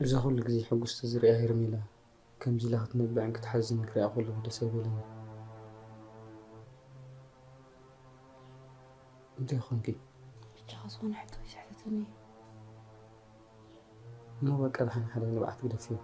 እዛ ኩሉ ግዜ ሕጉስቲ ዝሪኣ ሄርሜላ ከምዚ ኢላ ክትነብዕን ክትሓዝን ክሪኣ ከለኹ ደስ ኣይበለኒ። እንታይ ኾንኪ? ብቻኻ ዝኾነ ሕቶ ይስሕተተኒ እዩ። እሞ በቃ ደሓን ሓደ ንብዓት ግደፍዮ።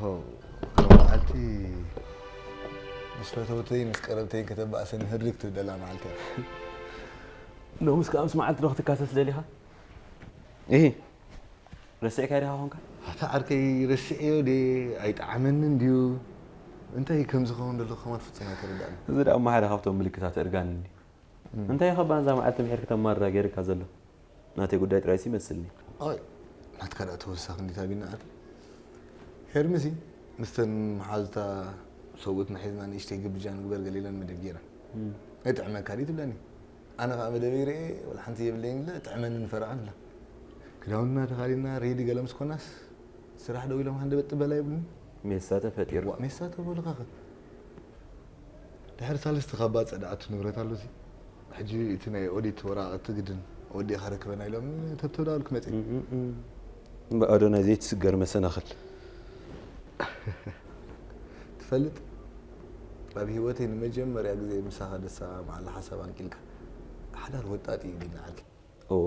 ኦ፣ ሎሚ መዓልቲ ምስ ፈተውተይን ምስ ቀረብተይን ከተባእሰኒ ህርግ ትብለላ መዓልቲ እያ። ሎምስ ከኣ ምስ መዓልቲ ዶ ክትካሰስ ደሊኻ? እሂ፣ ረሲዕካዮ ዲኻ ኾንካ? ኣታ ዓርከይ፣ ረሲዐዮ ድየ? ኣይጠዓመንን ድዩ? እንታይ ከም ዝኸውን ዘሎ ከማን ፍጹም ኣይተረድኣንን። እዚ ደኣ እሞ ሓደ ካብቶም ምልክታት እርጋን እንድዩ። እም። እንታይ ኢኻ ባንዛ መዓልቲ ምሒር ክተማርራ ገይርካ ዘሎ? ናተይ ጉዳይ ጥራይሲ ይመስልኒ። ኣይ፣ ናትካ ደኣ ተወሳኺ እንዴት ኣቢና ኣቲ? ሄርሚሲ፣ ምስተን መሓዙታ ሰብኡትና ሒዝና ንእሽተይ ግብጃ ንግበር ገለ ኢለን መደብ ገይረን። እም። "ኣይጥዕመካ ድዩ?" ትብለኒ። ኣነ ኸኣ መደበይ ርእየ፣ ወላ ሓንቲ የብለይን ኢለ፣ "ጥዕመኒ" ንፈረቓን ኢላ። ክዳውንትና ተኻዲንና፣ ሬዲ ገለ ምስ ኮናስ፣ ስራሕ ደው ኢሎም ሃንደበት ጥበል ኣይብሉን። ሜሳ ተፈጢሩ። ዋእ፣ ሜሳ ተበሉኻ ኸ? ድሕሪ ሳልስቲ ካብ ባጽዕ ደኣ እቲ ንብረት ኣሎ እዚ። ሕጂ እቲ ናይ ኦዲት ወረቓቕቲ ግድን ወዲእኻ ርክበና ኢሎም ተብተብ ደኣ ኢልኩ መጺእ። እም፣ እም፣ እም። እምበኣር ዶ ናይ ዘይትስገር መሰናኽል። ትፈልጥ፣ ኣብ ህይወተይ ንመጀመርያ ግዜ ምሳኻ ደሳ መዓላ ሓሳብ ኣንቂልካ ሓዳር ወጣጥ እዩ ኢልና ዓርኪ። ኦ፣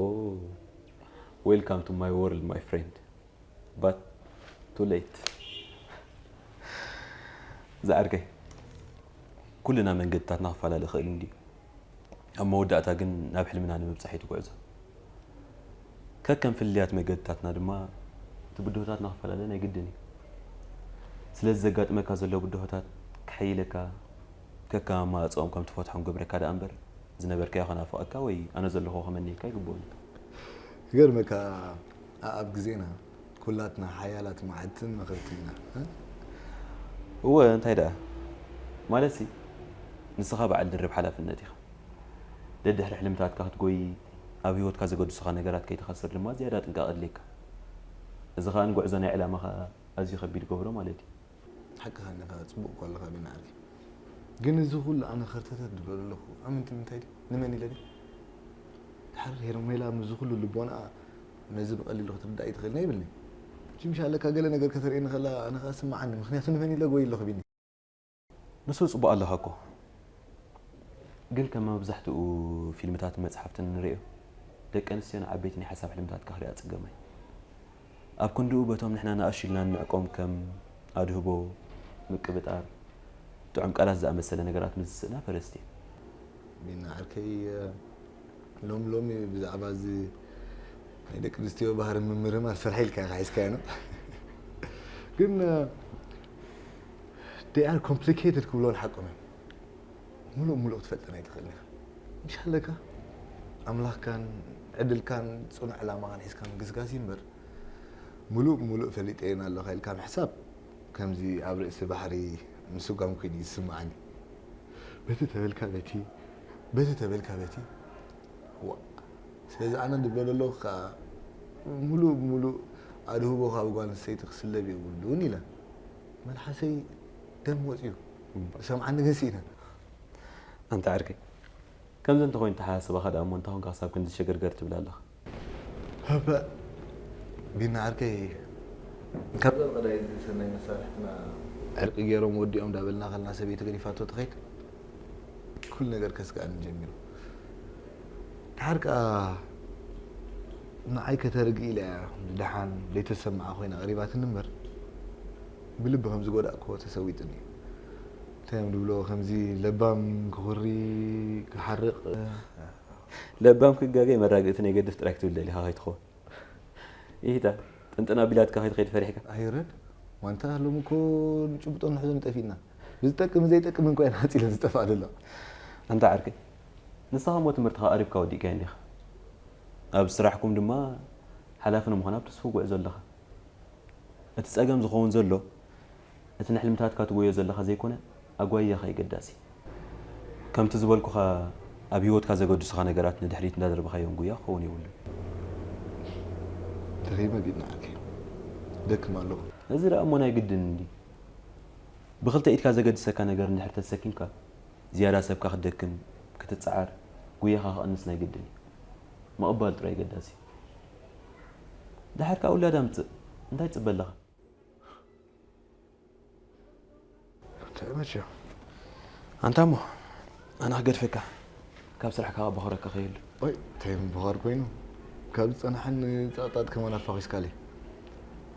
welcome to my world, my friend. But too late. ዝዓርከይ፣ ኩልና መንገድታትና ክፈላለ ይኽእል እንድዩ። ኣብ መወዳእታ ግን ናብ ሕልምና ንምብጻሕ እዩ እቲ ጉዕዞ። ከከም ፍልልያት መገድታትና ድማ እቲ ብድሆታትና ክፈላለ ናይ ግድን እዩ። ስለዚ ዘጋጥመካ ዘሎ ብድሆታት ከሐይለካ፣ ከከም ኣማራጽኦም ከም ትፈትሖም ክገብረካ ደኣ እምበር፣ ዝነበርካዮ ከናፍቐካ ወይ ኣነ ዘለኹ ከመንየካ ኣይግብኦን እዩ። ክገርመካ፣ ኣኣብ ግዜና ኩላትና ሓያላት መዓድትን መኸርትን ኢና፣ እ? እወ፣ እንታይ ደኣ? ማለትሲ፣ ንስኻ በዓል ድርብ ሓላፍነት ኢኻ። ደድሕሪ ሕልምታትካ ክትጎዪ፣ ኣብ ህይወትካ ዘገድሱኻ ነገራት ከይትኸስር ድማ ዝያዳ ጥንቃቐ ኣድልየካ። እዚ ኸኣ ንጉዕዞ ናይ ዕላማኻ ኣዝዩ ከቢድ ይገብሮ ማለት እዩ። ሓቅኻ ኣለኻ፣ ጽቡቕ እኮ ኣለኻ ቢኒ ዓርከይ። ግን እዚ ኩሉ ኣነ ኸርተተት ዝብሎ ዘለኹ ኣመንቲ ምንታይ ድዩ? ንመን ኢለ ድዩ? ድሓር ሄርሜላ ምስዚ ኩሉ ልቦናኣ ነዚ ብቐሊሉ ክትርዳእ ኣይትኽእልን ኣይብልን'የ። ሕጂ ምሽ ኣለካ ገለ ነገር ከተርእየኒ ከላ ኣነ ኸኣ ስምዓኒ። ምኽንያቱ ንመን ኢለ ጎይ ኣለኹ ቢኒ? ንሱ ጽቡቕ ኣለኻ እኮ። ግን ከም መብዛሕትኡ ፊልምታትን መጽሓፍትን እንርእዮ፣ ደቂ ኣንስትዮ ንዓበይቲ ናይ ሓሳብ ሕልምታት ክኽሪኣ ጽገማይ። ኣብ ክንድኡ በቶም ንሕና ንኣሽቱ ኢልና እንዕቆም ከም ኣድህቦ፣ ምቅብጣር፣ ጥዑም ቃላት ዝኣመሰለ ነገራት ምስ ዝስእና ፈረስቲ እየን። ቢኒ ዓርከይ፣ ሎሚ ሎሚ ብዛዕባ እዚ ናይ ደቂ ኣንስትዮ ባህሪ ምምርማር ስራሕ ኢልካ ኢኻ ሒዝካዮ ነው። ግን፣ they are complicated ክብሎ ሓቆም እዮም። ሙሉእ ሙሉእ ክትፈልጠን ኣይትኽእልን ኢኻ። ምሽ ኣለካ ኣምላኽካን ዕድልካን ጽኑዕ ዕላማኻን ሒዝካ ምግስጋስ እዩ እምበር፣ ሙሉእ ብሙሉእ ፈሊጠየን ኣለኻ ኢልካ ምሕሳብ ከምዚ ኣብ ርእሲ ባሕሪ ምስጓም ኮይኑ እዩ ዝስምዓኒ። በቲ ተበልካ በቲ፣ በቲ ተበልካ በቲ። ዋ፣ ስለዚ ኣነ ድብሎ ዘለኹ ከኣ፣ ሙሉእ ብሙሉእ ኣድህቦ ካብ ጓል ኣንስተይቲ ክስለብ የብሉን ኢለ። መልሓሰይ ደም ወጺኡ። እምባ። ሰምዓኒ ግን ስኢነ። ኣንታ ዓርከይ፣ ከምዚ እንተኾይኑ ተሓሳስባኻ ደኣ እሞ እንታይ ኾንካ ክሳብ ክንዲ ሸገርገር ትብል ኣለኻ? ሃባ፣ ቢና ዓርከይ፣ ካብዛ ብቐዳይ እዚ ሰናይ መሳርሕትና ዕርቂ ገይሮም ወዲኦም ዳበልና ከልና ሰበይቱ ገዲፋቶ ትኸይድ። ኩሉ ነገር ከስግኣኒ ጀሚሩ። ድሓር ከኣ ንዓይ ከተርግእ ኢላ እያ ብደሓን ዘይተሰምዓ ኮይና ቀሪባትኒ እምበር፣ ብልቢ ከም ዝጎዳእክዎ ተሰዊጥኒ እዩ። እንታይ እዮም ዝብልዎ፣ ከምዚ ለባም ክኹሪ ክሓርቕ፣ ለባም ክጋገይ መራግእቲ ናይ ገድፍ ጥራይ ክትብል ደሊኻ ከይትኸውን። ይሂታ፣ ጥንጥን ኣቢላትካ ከይትኸይድ ፈሪሕካ። ኣይረድ፣ ዋንታ ሎሚ እኮ ንጭብጦ ንሕዞ ንጠፊእና። ብዝጠቅም ዘይጠቅም እንኳ ኢና ዓጺለን ዝጠፍኣ ዘሎ። ኣንታ ዓርከይ፣ ንስኻ እሞ ትምህርትኻ ኣሪብካ ወዲእካዮ እንዲኻ። ኣብ ስራሕኩም ድማ ሓላፊ ንምዃን ኣብ ትስፉው ጉዕዞ ኣለኻ። እቲ ጸገም ዝኸውን ዘሎ፣ እቲ ንሕልምታትካ ትጎዮ ዘለኻ ዘይኮነ፣ ኣጓያኻ እዩ ገዳሲ። ከምቲ ዝበልኩኻ፣ ኣብ ህይወትካ ዘገድሱኻ ነገራት ንድሕሪት እንዳደርበኻዮም ጉያ ክኸውን የብሉን። ደኺመ ቢድና ዓርከይ። ደክም ኣለኹ። እዚ ደኣ እሞ ናይ ግድን እንዲ። ብኽልተ ኢድካ ዘገድሰካ ነገር እንድሕር ተሰኪምካ፣ ዝያዳ ሰብካ ክትደክም፣ ክትጸዓር፣ ጉያኻ ክቕንስ ናይ ግድን እዩ። ምቕባል ጥራይ ገዳሲ። ደሓር ከኣ ውላድ ኣምጽእ። እንታይ ትጽበ ኣለኻ? እንታይ መቸም። ኣንታ እሞ፣ ኣነ ክገድፈካ፣ ካብ ስራሕካ ክበኸረካ ከይህሉ። ወይ፣ እንታይ ምብኻር ኮይኑ? ካብ ዝጸንሐኒ ጸቕጣጥ ከማን ኣፋኺስካለይ።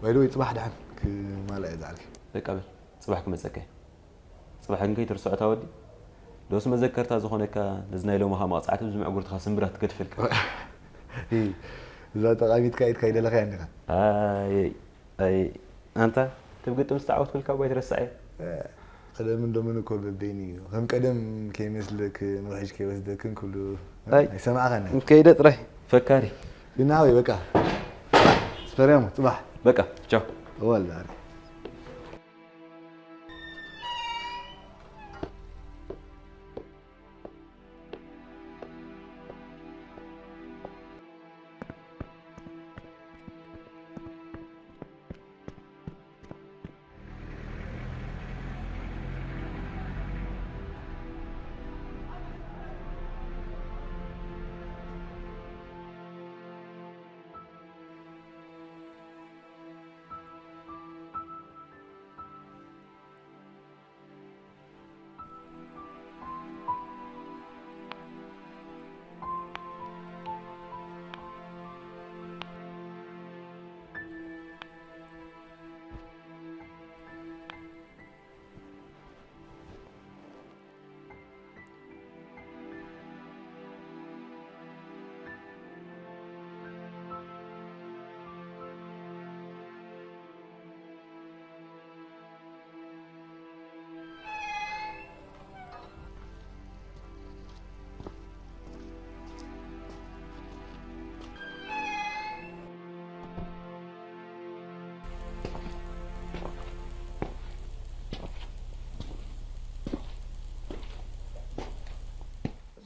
ባይ ዘ ወይ፣ ጽባሕ ደሓን ክማልኣ እየ ዝዓርከይ። በቃ በል፣ ጽባሕ ክመጸካ እየ። ጽባሕ ግን ከይትርስዖ እታ ወዲ። ዶስ መዘከርታ ዝኾነካ ነዚ ናይ ሎማኻ መቕጻዕቲ ብዚ ምዕጉርትኻ ስምብራት ትገድፈልካ። እዛ ጠቓሚትካ ኢድካ ይደለኻ እያ እንዲኻ። ኣይ፣ ኣይ፣ ኣንታ፣ ትብ ግጥም ዝተዓወትኩልካ እባ ኣይትረስዐ። እ፣ ቀደምን ሎምን እኮ በበይኑ እዩ። ከም ቀደም ከይመስለክ ንውሕጅ ከይወስደክን ክብሉ፣ እ፣ ኣይ። ኣይሰማዕኻን እየ። ከይደ ጥራይ። ፈካሪ። ግን ናበይ በቃ። ስፐርያሞ፣ ጽባሕ። በቃ፣ ቻው። እወ፣ ኣለ፣ ኣረ።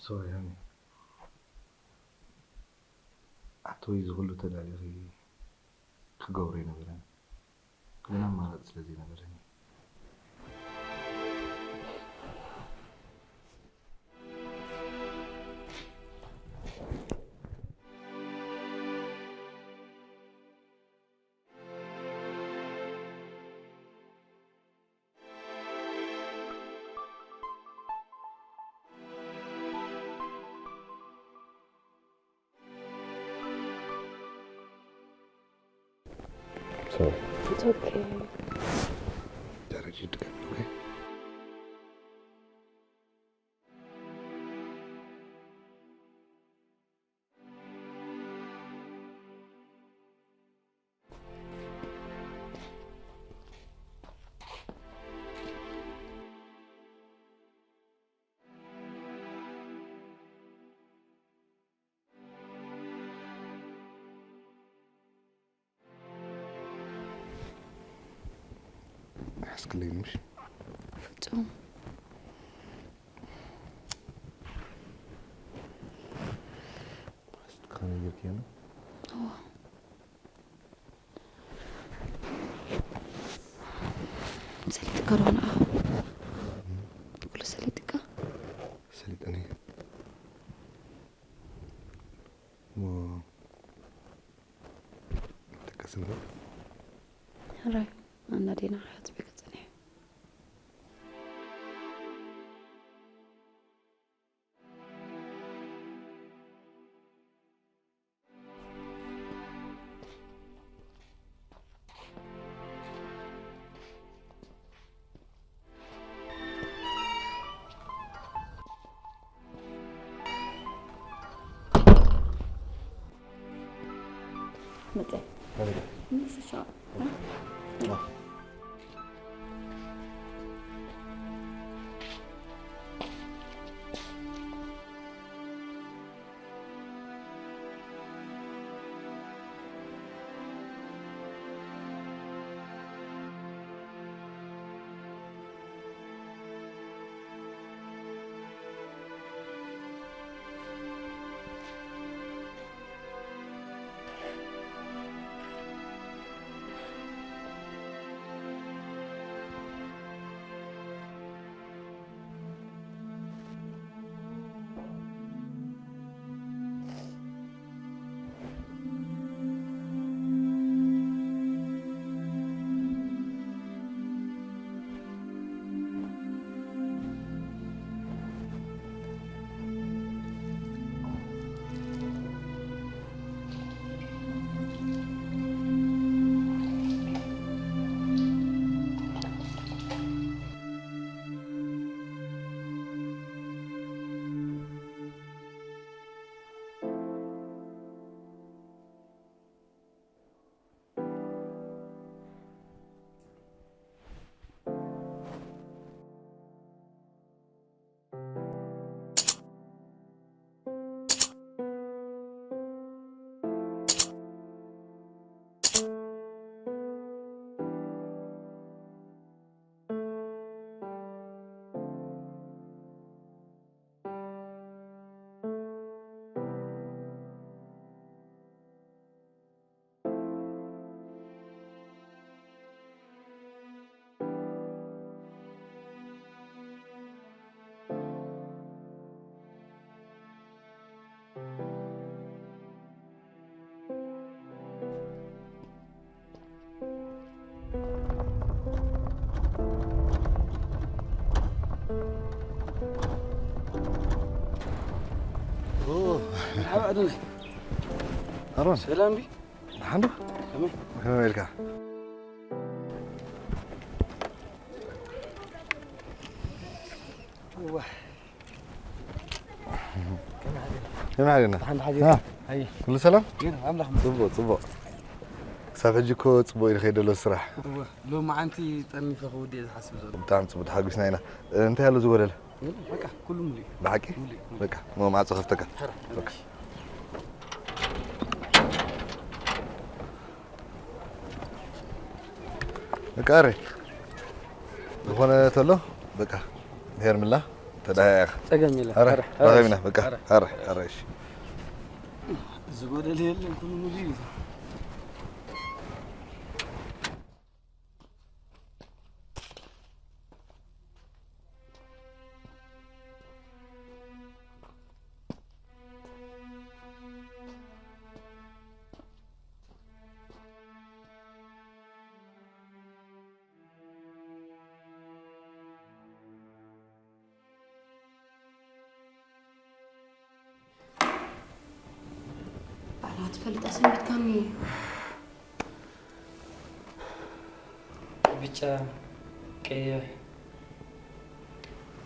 ሶሪ፣ ሃኒ። ኣቶይ፣ እዚ ኩሉ ተዳሊኺ ክገብሮ ኣይነበረን፣ ግን ኣማራጺ ስለ ዘይነበረኒ። Sorry. It's okay. ደረጀ ይድገም፣ okay? ሓስክለይ ምሽ? ፍጹም። ሓስክኻ ነጊርክዮ ነው? እዋ። ሰሊጥካ ዶ ንዓ? ኩሉ ሰሊጥካ? ሰሊጠኒ። እሞ ደቀስን ዶ? ሕራይ፣ ኣና ዴና ሓጽቢ ክጽንሕ። መጸ። ከመይ ኢኻ? ንስሻ። ኦ፣ መርሓባ ኣዶናይ። ኣሮን። ሰላም ድዩ? ደሓን ዶ? ከመይ? ከመይ ኢልካ? እዋ። ከመይ ሓዲርካ? ከመይ ሓዲርና? ደሓን ሓዲርካ? አ፣ ኣይ። ኩሉ ሰላም? ግን ኣምላኽ ይመስገን። ጽቡቕ፣ ጽቡቕ። ክሳብ ሕጂ እኮ ጽቡቕ እዩ ዝኸይድ ዘሎ ስራሕ። እወ፣ ሎማዓንቲ ጠርኒፈ ክውድእ እየ ዝሓስብ ዘሎ። ብጣዕሚ ጽቡቕ፣ ተሓጒስና ኢና። እ፣ እንታይ ኣሎ ዝጎደለ? የለን፣ በቃ ኩሉ ሙሉእ እዩ። ብሓቂ? ሙሉእ፣ ሙሉእ። በቃ፣ ሞ ማዕጾ ከፍተካ። ሕራ፣ በቃ። በቃ። በቃ፣ ኣረ። ዝኾነ ተሎ፣ በቃ፣ ሄርምላ፣ ተዳያ ኢኻ። ጸገም የለን። ኣረ፣ ኣረ፣ ኣረ፣ ረኸብና፣ በቃ፣ ኣረ። ኣረ፣ ኣረ፣ እሺ። ዝጎደለ የለን፣ ኩሉ ሙሉእ እዩ። ኣላ ትፈልጣ ሰሚትካኒ። ብጫ፣ ቀይሕ፣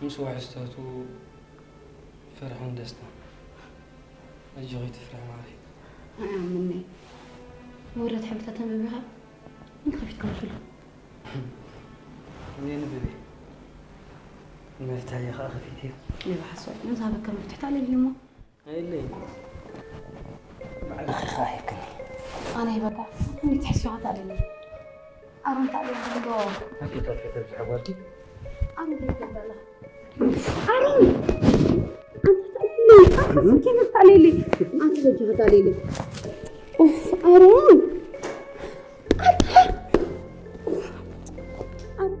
ምስ ውሕዝተቱ ፍርሕን ደስታን። ኣጆኺ ትፍርሒ ማሪ። ኣይኣምንኒ። ንውርደት ሕብርታት ተንብቢኻ እንታይ ከፊትካ መስሉ? እኔ ንብቢ። መፍትሐ እየ ኸዓ ከፊት እየ። ይብሓሶ፣ ንዝሃበካ መፍትሕ ታለልዩ እሞ። ኣየለይ። ባዕልኺ ኸዓ ሂብክኒ። ኣነ ሂበካ? እንዴት ትሕስዮ ኣታ ኣለኒ? ኣሮን ታለልዩ እንዶ። ኣንተ ታፈተ ብዝሐጓልኪ? ኣሮን ዘይትበላ። ኣሮን! ኣንተ ታለልዩ። ኣንተ ስኪን ታለልዩ። ኣንተ በጃ ታለልዩ። ኡፍ፣ ኣሮን! ኣንተ!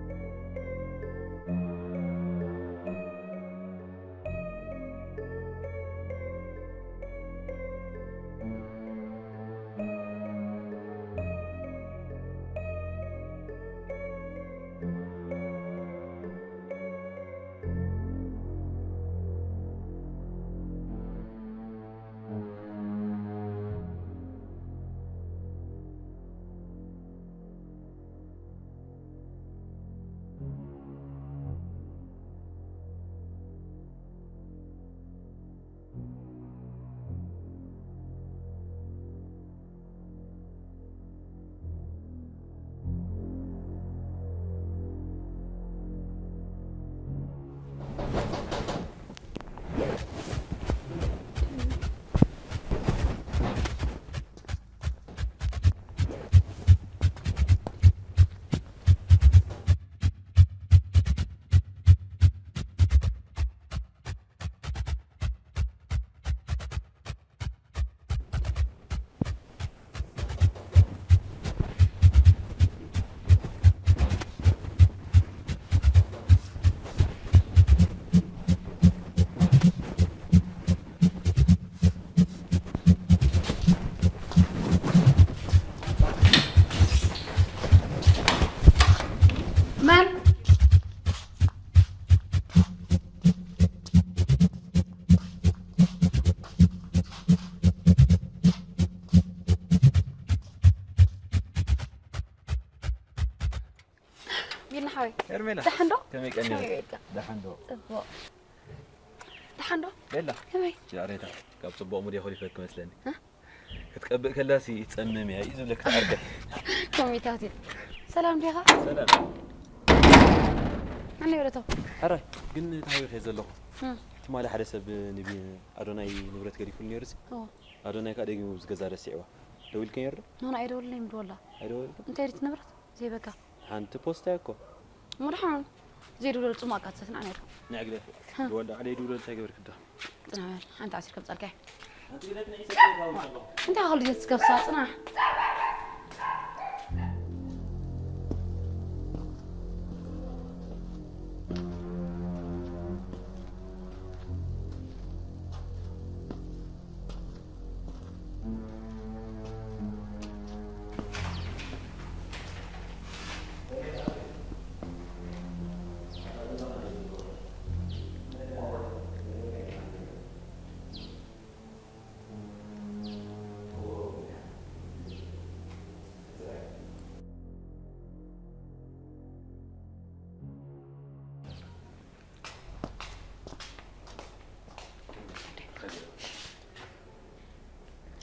ሓወይ፣ ሄርሜላ፣ ደሓን ዶ? ከመይ ቀኒኺ? ከመይ ውዒልካ? ደሓን ዶ? ጽቡቕ። ደሓን ዶ? ቤላ፣ ከመይ? ያሬታ፣ ካብ ጽቡቕ ሙድ የኹሊፈኪ መስለኒ። እ? ክትቀብእ ከላሲ ትጸምም እያ እዩ ዝብለኪ፣ ትዓርቀ። ኮሚታት እዩ። ሰላም ዲኻ? ሰላም። ኣነ ይብለቶ። ሕራይ፣ ግን ታሃዊ ከይ ዘለኹ? እም። ትማሊ ሓደ ሰብ ንቢ-፣ ኣዶናይ ንብረት ገዲፉሉ ነይሩ ሲ? እዎ። ኣዶናይ ከኣ ደጊሙ ኣብዚ ገዛ ረሲዕዋ። ደዊልኪ ነይሩ ዶ? ኖ፣ ኖ፣ ኣይደወለለይ፣ ምድወላ። ኣይደወለልኩም? እንታይ ድዩ እቲ ንብረት? ዘይበካ። ሓንቲ ፖስታ እያ እኮ። እሞ ደሓን። ዘይድውለሉ ጽማቕ ኣካትሰትና ነይሩ። ንዕግለት። ሃ። ወልደ ዓደይ ድውለሉ እንታይ ገበርክ ዳ? ጽናሕ በል፣ ሓንቲ ዓሲር ከምጻልካ እየ። ሓንቲ ግለት ንዒ ሰብኣይ ኣለኹ። እንታይ ክልድት ዝገብሳ ጽናሕ።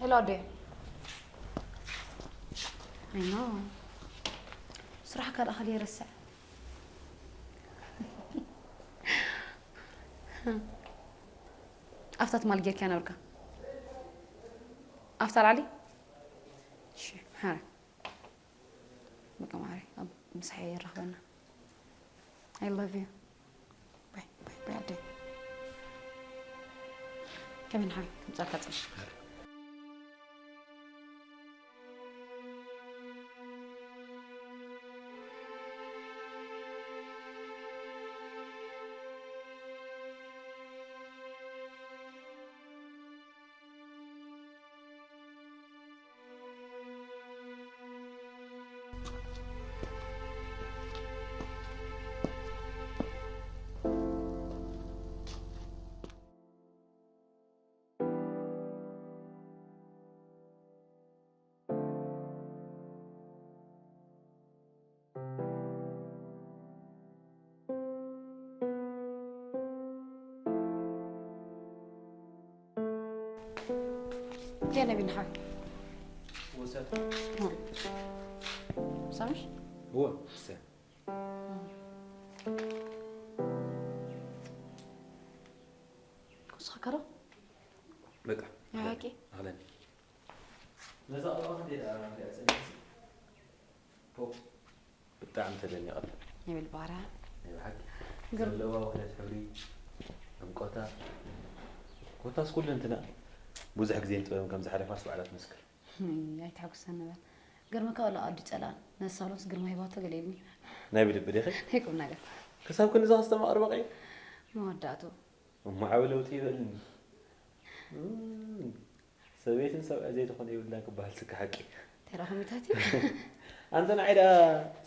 ሄሎ ኣዴ። ኣይ ኖ። ስራሕ ካልእ ካልእ ይርስዕ። ኣፍታ ትማል ጌርክያ ነበርካ። ኣፍታ ላዕሊ? እሺ፣ ሓረ። በቃ ማዕረይ፣ ኣብ ምሳሕ የራኽበና። I love you. ባይ፣ ባይ፣ ባይ ኣደይ። ከመይ ንሓይ፣ ከምጻልካ ጽንሕ። ገለ ቢንሓ ወሰት ሳምሽ እወ ሰ ኩስኻ ከሮ በቃ ኣሃቂ ኣህለን ነዛ ኣቕርባ ክንደይ ደኣ ሪኣ ጸኒሕሲ ፖ ብጣዕሚ ተደኒቐላ። ይብል ባራ ናይ ብሓቂ ግርም ዘለዋ ውህደት ሕብሪ፣ ዕምቆታ፣ ኮታስ ኩሉ እንትና ብዙሕ ግዜን ጥበብን ከም ዝሓለፋስ ባዕላ ትምስክር። ኣይትሓጉሰኒ በል። ግርምካ ወላ ኣዱ ጸላን ነዚ ሳሎንስ ግርማ ሂባቶ ገለ ኢልኒ። ናይ ብልቢ ዲኺ? ናይ ቁም ነገር። ክሳብ ክንድዚ ከስተማቕሪ በቒዑ? መወዳእቱ። እሞ ዓቢ ለውጢ ይበልኒ። እም፣ ሰበይትን ሰብኣይ ዘይትኾን የብልናን ክበሃል ስካ ሓቂ። ተራኸሚታት እዩ። ኣንተ ንዓይ ደኣ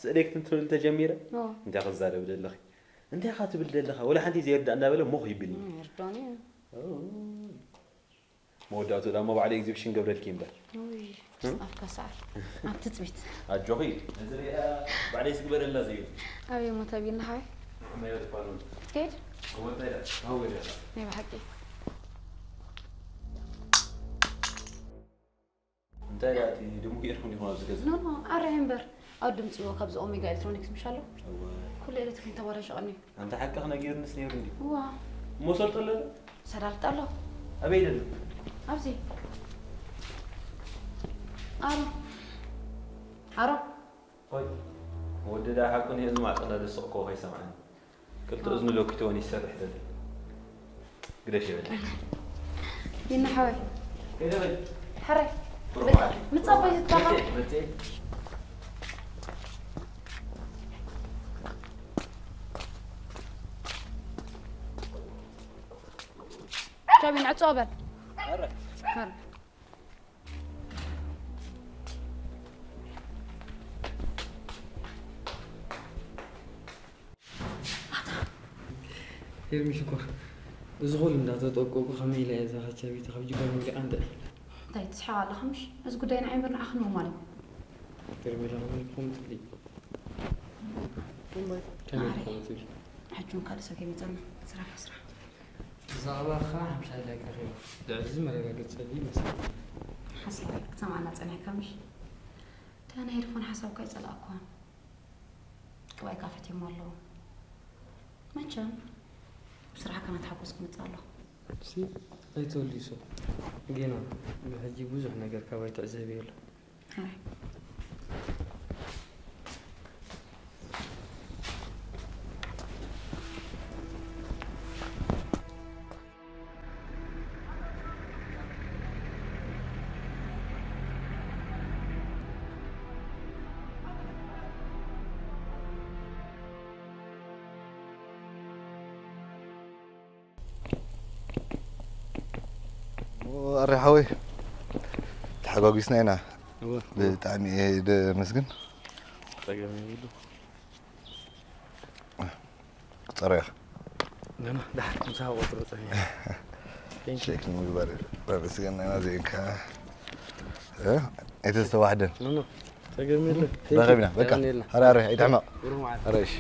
ስእለይ ክትንትንሉ ተጀሚረ? ኦ። እንታይ ክዛረብ ደለኺ? እንታይ ኢኻ ትብል ደለኻ? ወላ ሓንቲ ዘይርዳእ እንዳበለ ሞኽ ይብልኒ። እም፣ ይርዳኒ እዩ። ኦ። መወዳእቱ ደኣ እሞ ባዕለይ ኤግዚቢሽን ገብረልኪ እምበር። ውይ፣ እም? ኣብካ ሰዓት፣ ኣብ ትጽቢት። ኣጆኺ፣ ነዚ ሪኣ ባዕለይ ስግበረላ ዘይብል። ኣበይ እሞ ተቢልና ሓወይ? ንሕመዮ ትፋሉን። ኬድ? እሞ እንታይ ደኣ? ሃወ ደኣ። ናይ ብሓቂ። እንታይ ደኣ እቲ ድሙቕ ጌርኩም ዲኹም ኣብዚ ገዛ? ኖ፣ ኖ፣ ኣርሒ እምበር። ኣብ ድምጺዎ ካብዚ ኦሜጋ ኤሌክትሮኒክስ ምሽ ኣሎ? እወ። ኩሉ ኤሌክትሪክ ተባላሽቐኒ። ኣንታ ሓቅኺ ነጊሩንስ ነይሩ እንድዩ። እዋ። እሞ ሰልጦ ኣሎ ዶ? ሰላልጥ ኣሎ። ኣበይ ደሎ? ኣብዚ። ኣሮ። ኣሮ። ሆይ። ወዲ ደኣ ሓቁ ንህዝቢ ማዕጾ እንዳደሰቕኩዎ ከይሰምዓኒ። ክልተ እዝኑ ለኪትዎን ይሰርሕ ዘሎ። ግደፍ ይበል። ይና ሓወይ። ከይደ በል። ሕራይ። ብሩኽ በቃ፣ መዓልቲ። ምጻ ኣባይ ዝጣራ። መጽኤ፣ መጽኤ። ቻቢን ዕጾ በል። ኧረ። ኧረ። ሄርሚ ሽኮር፣ እዚ ኹሉ እንዳተጠቀቁ ከመይ ኢለ እየ እዛ ካቻ ቤት ካብ ጅባይ መውሊቓ እንተ እንታይ ትስሕቕ ኣለኻ ምሽ? እዚ ጉዳይ ንዓይ እምበር ንዓኺ ነው ማለት እዩ። ሄርሜላ፣ ከመይ ክኾን ትብሊ? ከመይ ትኾኑ ትብል? ሕጂ እውን ካልእ ሰብ ከይመጸና። ስራሕ ስራሕ። ብዛዕባኻ ሓምሻይ ላይ ከኺቡ። ድዕዚ መረጋገጽ ጸሊ ይመስል። ሓሳብ ክትሰምዓና ጸኒሕካ ምሽ? እታ ናይ ሄድፎን ሓሳብካ ኣይጸላእኩዋን። ቅባይ ካፈት እሞ ኣለዎ። መቸም ብስራሕካ ናተሓጎስ ክመጽእ ኣለኹ። እሺ፣ ኣይትወልዩ ሱቕ። ጌና ብሕጂ ብዙሕ ነገር ካባይ ትዕዘቢ ኣሎ። ኣይ። ኣረ ሓወይ፣ ተሓጓጒስና ኢና። እወ። ብጣዕሚ እየ ደመስግን። ጸገም የብሉ። ቁጸሮ ኢኻ። ገና ድሓር ምሳኻ ቆጽሮ ጸኒሐ። Thank you። ሸክ ንምግባር እዩ። ተመስገን ኢና ዜንካ። እ? ኣይተስተዋሕደን። ኖ፣ ኖ። ጸገም የለን። Thank you። ረኸብና፣ በቃ። የቐንየልና። ሃረ፣ ሃረ፣ ኣይትሕመቕ። ብሩህ መዓልቲ። ሃረ፣ እሺ።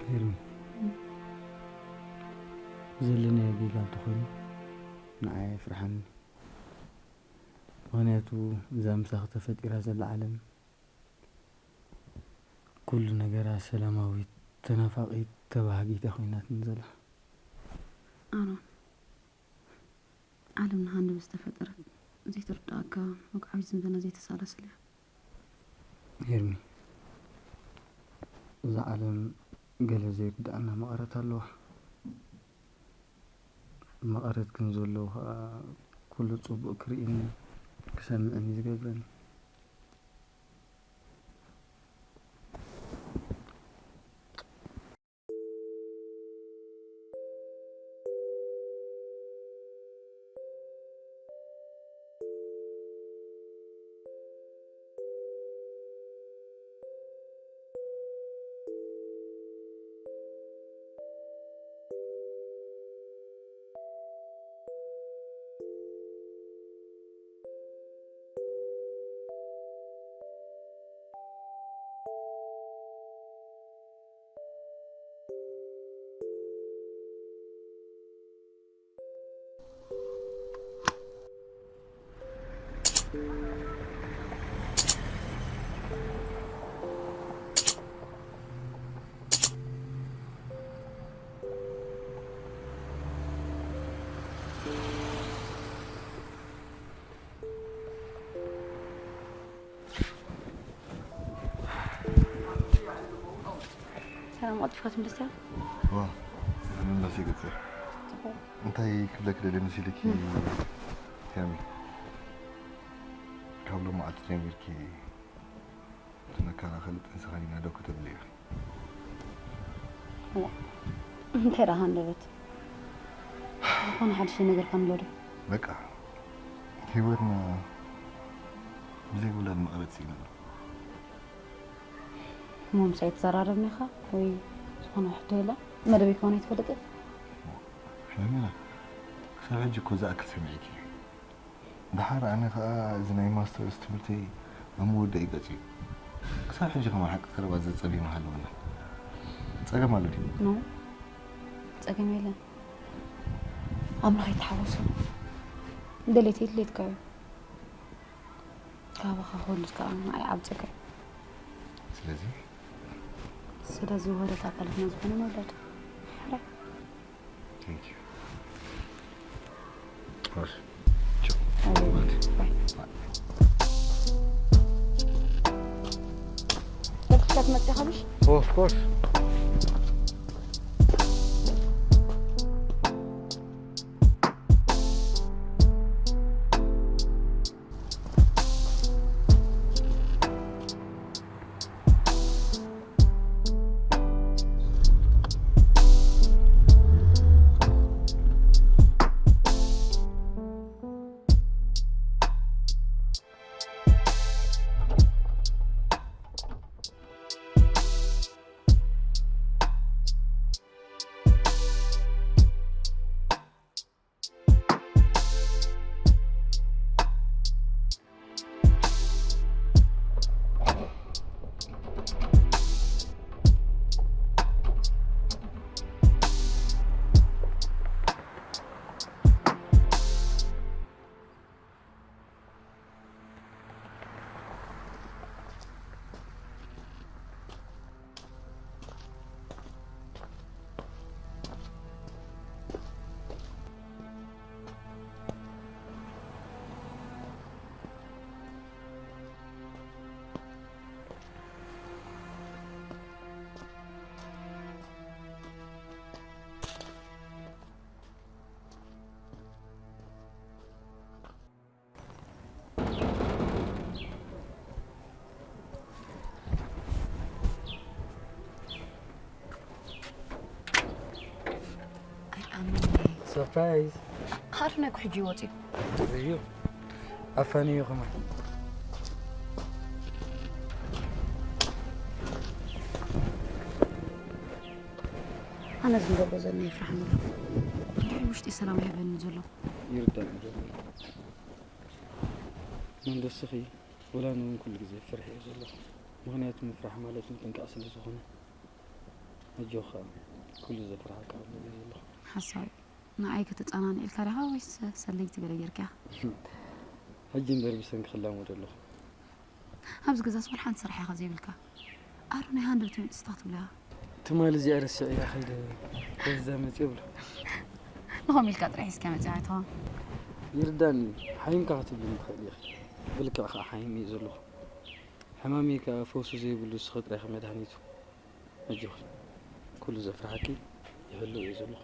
ሄርሚ፣ ዘለናዮ ጌጋ እንተኾይኑ ንዓይ ኣየፍርሓኒ። ምኽንያቱ እዛ ምሳኺ ተፈጢራ ዘላ ዓለም ኩሉ ነገራ ሰላማዊት፣ ተናፋቒት፣ ተባሃጊት እያ ኮይናትኒ ዘላ። ኣሮን፣ ዓለም ንሃንደበት ዝተፈጠረት ዘይትርድኣካ ወግዓዊት ዝምድና ዘይተሳላስል እያ። ሄርሚ፣ እዛ ዓለም ገለ ዘይርድኣና መቐረት ኣለዋ። መቐረት ግን ዘለዎ ኸኣ ኩሉ ጽቡቕ ክርእይን ክሰምዕን እዩ ዝገብረኒ። ሰላም፣ ቀልጢፍካ ትምለስ ዲኻ? ዋ፣ ምምላስ ይግጽ። ጽቡቕ። እንታይ ክብለኪ ደልየ መሲልኪ፣ ሄርሚ? ካብ ሎማዓንቲ ጀሚርኪ እቲ መከላኸሊ ጥንስኻ ኢና ዶ ክትብሊ ኢኺ? ዋ፣ እንታይ ደኣ ሃንደበት? ዝኾነ ሓድሽ ነገር ከም ኣሎ ዶ? በቃ፣ ህይወትና ብዘይ ውላድ መቐረት ስኢና። እሞ ምሳይ ትዘራረብኒ ኢኻ ወይ ዝኾነ ሕቶ የለን? መደበይ ከማን ኣይትፈልጥን? ሄርሜላ፣ ክሳብ ሕጂ እኮ ዝኣክል ሰሚዐኪ እየ። ደሓር ኣነ ኸኣ እዚ ናይ ማስተርስ ትምህርተይ ኣብ ምውዳእ እዩ ገጽ እዩ። ክሳብ ሕጂ ከማን ሓቂ ቀረባ ዘጸቢና ሃለወና። ጸገም ኣሎ ድዩ? ኖ፣ ጸገም የለን። ኣምላኽ ይተሓወሶ። ደሌት የድሌትካ እዩ። ካባኻ ክወልድ ከኣ ንዓይ ዓቢ ጸጋ እዩ። ስለዚ ስለ ዝውህደት ኣካላትና ዝኾነ መወዳእታ። Thank you. Of course. በልክካ ትመፅእ ካብሽ? Oh, of course. ኣይኣምን። Surprise. ኣሮን እኮ ሕጂ ይወፅእ እዩ። እዩ ኣፋንዩ ከማን። ኣነ ዝንገብሮ ዘለና ይፍርሓኒ ኣሎ። እንድዒ ውሽጢ ሰላም ኣይህበኒ ዘሎ። ይርዳእ። መንደስኺ ወላ ንውን ኩሉ ግዜ ፍርሒ እዩ ዘሎ። ምኽንያቱ ምፍራሕ ማለት ምጥንቃቕ ስለ ዝኾነ። ኣጆኻ፣ ኩሉ ዘፍርሓካ ኣሎ እዩ ዘሎ። ሓሳዊ ንዓይ ከተጸናንዕ ኢልካ ዲኻ ወይስ ሰለይቲ ገለ ጌርካ? ሕጂ እምበር ብሰንኪ ክላመዶ ኣለኹ። ኣብዚ ገዛስ ወላ ሓንቲ ስራሕ ኢኻ ዘይብልካ። ኣሮን ናይ ሃንደበት መጺስታ ክትብሎ ኢኻ። ትማሊ እዚኣ ረሲዐያ ከይደ፣ በዛ መጺኦ ብሎ። ንኸም ኢልካ ጥራሕ ሒዝካ መጺኻ ኣይትኸውን። ይርዳኒ፣ ሓይምካ ክትብልኒ ትኽእል ኢኺ። ብልክዕ ከኣ ሓይም እየ ዘለኹ። ሕማመይ ከኣ ፈውሲ ዘይብሉ ንስኺ ጥራይ ኢኺ መድሃኒቱ። ኣጆኺ፣ ኩሉ ዘፍርሓኪ ይህሉ እየ ዘለኹ።